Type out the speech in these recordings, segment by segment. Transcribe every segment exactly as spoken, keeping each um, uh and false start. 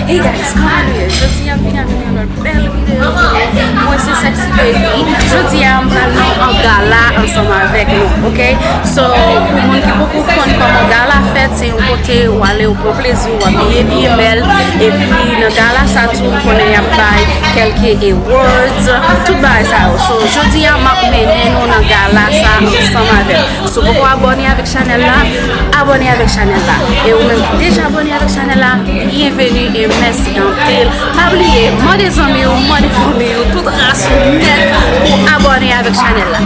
Hey guys, kòman nou ye? Jodi a m vin avèk yon lòt bèl videyo pou nou. Mwen se Sexy Baby. Jodi a m pral nan an gala ansanm avèk nou, ok? So, pou moun ki poko konn kòman gala fèt, se yon kote w ale, w pran plezi, w abiye byen bèl, epi nan gala sa tou, ou konnen y ap bay kèlke awards, tout bagay sa yo. So, jodi a m ap mennen nou nan gala sa ansanm avèk. Si w poko abòne avèk chanèl la, abòne avèk chanèl la. E ou menm ki deja abòne avèk chanèl la, byenveni e mèsi anpil. Pa bliye, mande zanmi w, mande fanmi w, tout ras ou nèt pou abòne avèk chanèl la.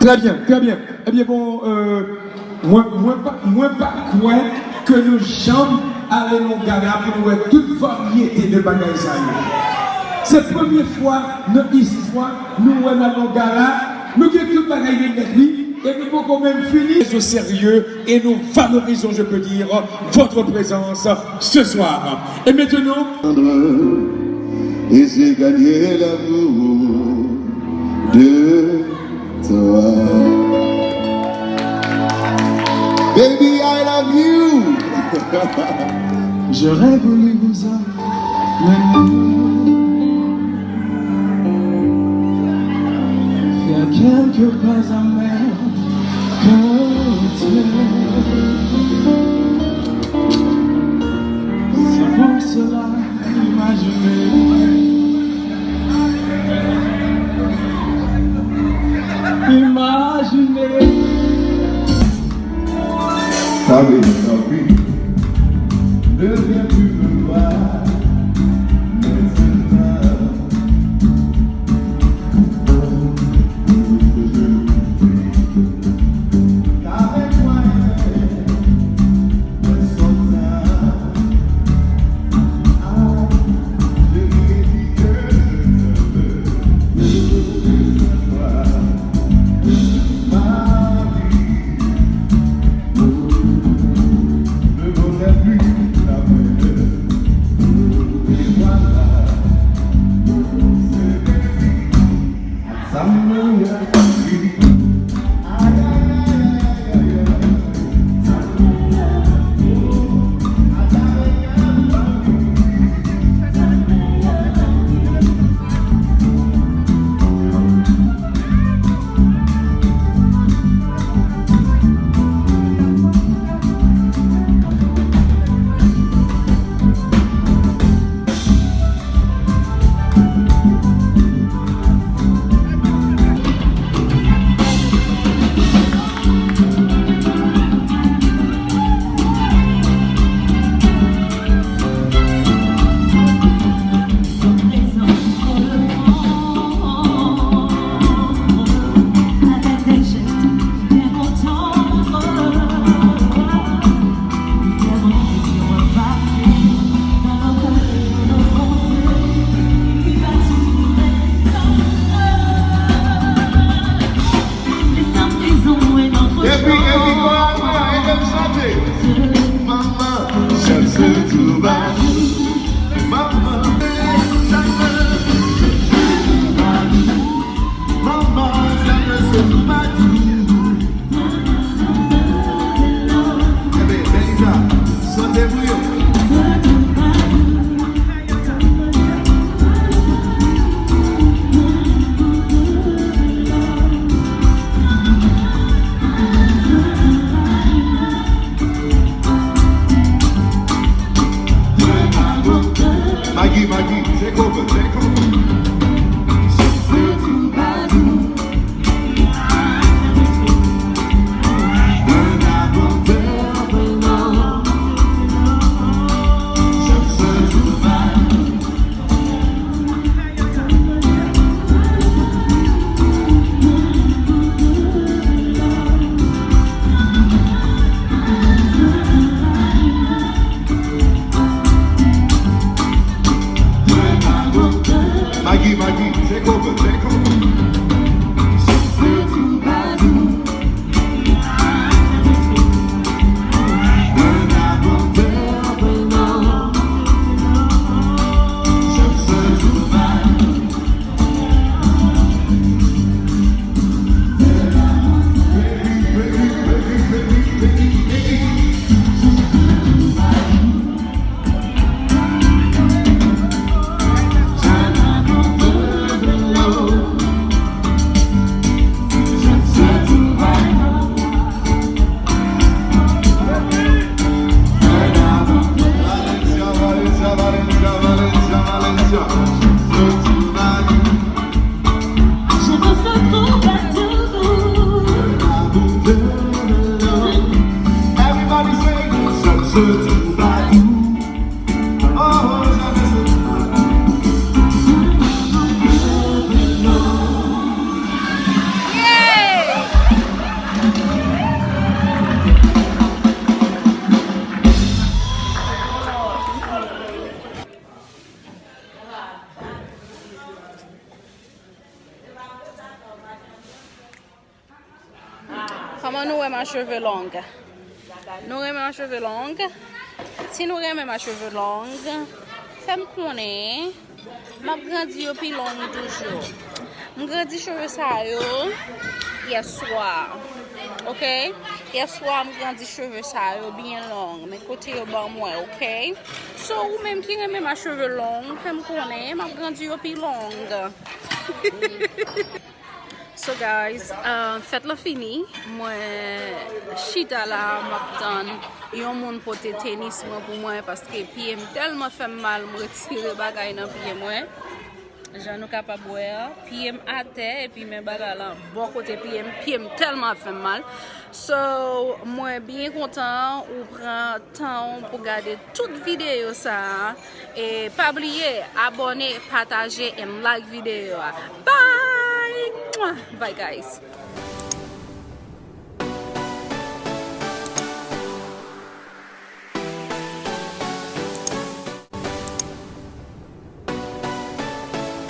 Trè byen, trè byen. Ebyen, bon, euh, mwen, mwen pa, mwen pa kwè ke nou janm ale nan gala pou nou wè tout varyete de bagay sa yo. Se premye fwa nan istwa nou wè nan yon gala, nou gen tout bagay yo nèt, wi, e nou poko menm fini. Au sérieux et nous valorisons, je peux dire, votre présence ce soir. Et maintenant, et j'ai gagné l'amour de toi. Baby, I love you. J'aurais voulu vous emmener faire quelques pas amers côté. C'est pour cela, imaginez. Imaginez. Sa vle di, tanpri, ne viens plus me voir, mais seulement. Comment nous aimons cheveux longs? Nou renmen an cheve long? Si nou renmen an cheve long, fè m konnen. M ap grandi yo pi long toujou. M grandi cheve sa yo yèswa. Ok? Yèswa m grandi cheve sa yo byen long. Men kote yo ban mwen, ok? So, ou menm ki renmen an cheve long, fè m konnen. M ap grandi yo pi long. So guys, uh, fèt lan fini. Mwen chita la, m ap tann yon moun pote tenis mwen pou mwen paske pye m tèlman fè m mal, m retire bagay nan pye mwen. Jan nou kapab wè a, pye m atè epi men bagay lan bò kote pye m, pye m tèlman ap fè m mal. So, mwen byen kontan ou pran tan w pou gade tout videyo sa a. E pa bliye abòne, pataje and like videyo a. Bye! Mwah! Bye guys!